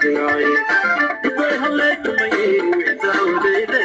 Degaaye dubay hallaytumay daawadayde.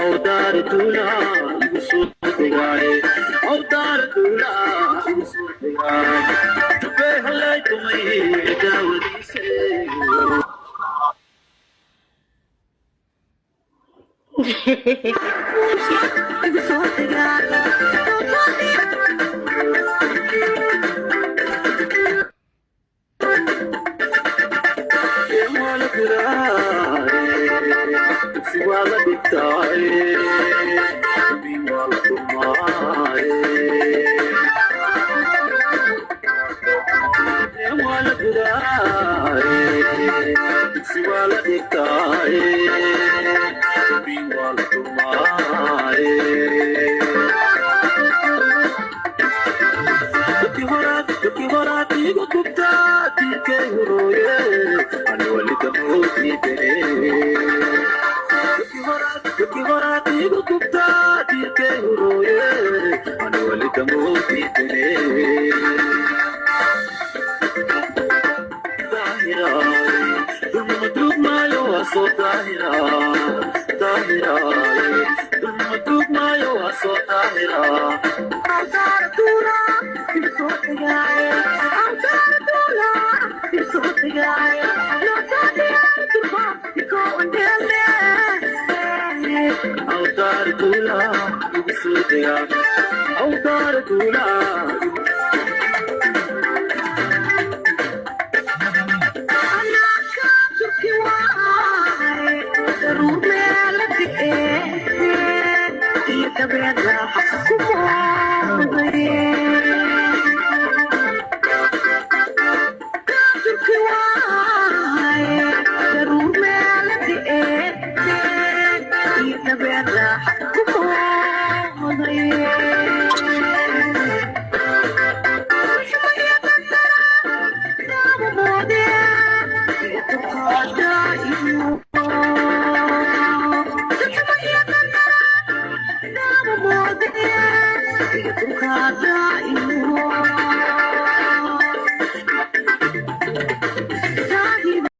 Awdaar duula igu soo degaaye, awdaar duula igu soo degaaye, dubay hallaytumay daawadiise. Waa la gudaaye, dugsi waa la dhigtaaye, dubi waa la tumaaye. Waa la gudaaye, dugsi waa la dhigtaaye, dubi waa la tumaaye. Dadkii horaad igu gubtaa diinkay hurooye, ani walida moodiidane. Dadkii horaad igu gubtaa diinkay hurooye, ani walida moodiidane. Daahiraaye dulma duugmaayo waa soo daahiraa, daahiraaye dulma duugmaayo waa soo daahiraa. Awdaar duula igu soo degaa, awdaar duula.